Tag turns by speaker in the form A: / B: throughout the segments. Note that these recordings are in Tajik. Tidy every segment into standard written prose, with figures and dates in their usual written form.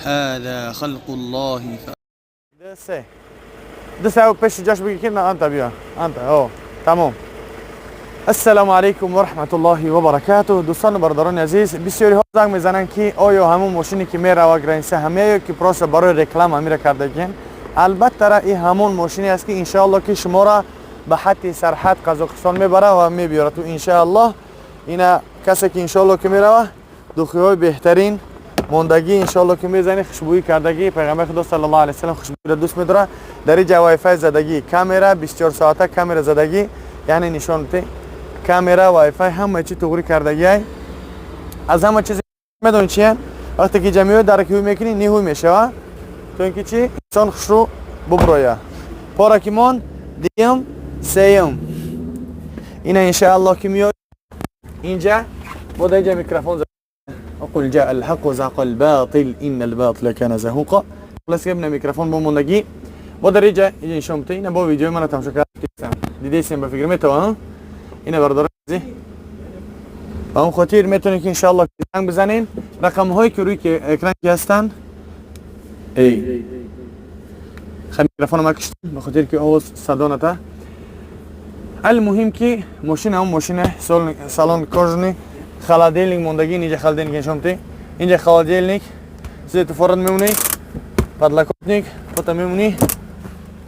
A: هذا خلق الله.
B: 2 3 2 3. پیش جاش بگی که نه، انت بیا، انت او تمام. السلام علیکم و رحمت الله و برکاته. دوستان و برادران عزیز، بسیاری ها زنگ میزنن که آیا همون ماشینی که میره граница همه یا که просто برای реклама میره کردگین. البته را این همون ماشینی است که انشاءالله که شما را به حد سرحد قزاقستان میبره و میبیاره تو انشاءالله. اینا کسی که انشاءالله که میره، духи های بهترین мондагӣ، иншоалло ки мезани، хушбӯӣ кардагӣ. Пайғамбари Худо саллаллоҳу алайҳи васаллам хушбӯиро дӯст медорад. Дар инҷа вайфай задагӣ, камера 24 соата камера задагӣ, яъне нишон те камера, вайфай, ҳама чи туғри кардагиай. Аз ҳама чиз медони чия? Вақте ки ҷамъиё дар ки ҳуй мекунӣ, ниҳуй мешава, то ин ки чи инсон хушрӯ буброя. Пора ки мон диюм, сеюм, ина иншааллоҳ ки меои инҷа, бо дар инҷа микрофон. وقل جاء الحق وزهق الباطل إن الباطل كان زهوقا. خلاص ابن микрофон бо мондагӣ، бо дар инҷа инҷа нишон бите. Ина бо видеои мана тамошо кардам, дидесем, ба фикр метавон. Ина бародари азиз, ба он хотир метавонед ки иншааллоҳ занг бизанен. Рақамҳое ки рӯи экран ки ҳастанд. Эй хай, микрофона ма киштам, ба хотир ки овоз садо ната. Алмуҳим ки мошин ҳамон мошина, салон кожаный, холодильник мондагӣ. Инҷа холодильник нишон бите, инҷа холодильник, светофорат мемонӣ, подлокотник пота мемонӣ,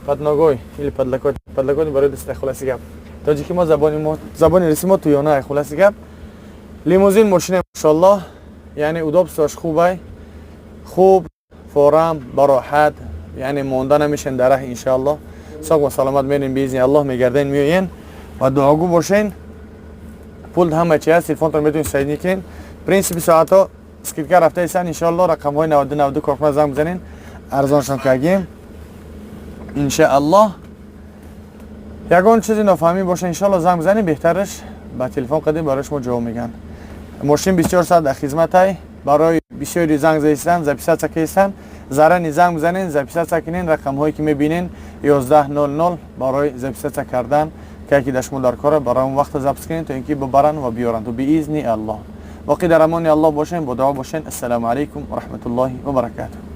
B: под ногой или подлокотник, подлокотник барои даста. Хулоси гап, тоҷики мо, забони мо, забони руси мо туёна. Хулоси гап, лимузин мошина, машоаллоҳ, яъне удобство ш хубай, хуб, форам, бароҳат, яъне монда намешен дар раҳ. Иншааллоҳ соғ ва саломат мерем, биизни Аллоҳ мегарден, меоен ва дуогӯ бошен. Пул ҳама чи ҳаст, телефонтон метавонед соединить кунед. Принсипи соатҳо скидка рафта истан. Иншоаллоҳ рақамҳои 92 92 корхона занг бизанен, арзоншон кардем иншааллоҳ. Ягон чизи нофаҳмӣ боша, иншоаллоҳ занг бизанед, беҳтараш ба телефон қадим барои шумо ҷавоб мегӯянд. Мошин 24 соат дар хизматай. Барои бисёри занг заистан, записаться кистан, заранее занг бизанен, записаться кунен. Рақамҳое ки мебинен, 11:00 барои записаться кардан. Ке ки дар шумо дар кора, барои он вақта запись кунен, то ин ки бибаранд ва биёранд то биизни Аллоҳ. Боқӣ дар амони Аллоҳ бошен, бо дуо бошен. Ассалому алайкум ва раҳматуллоҳи ва баракатуҳ.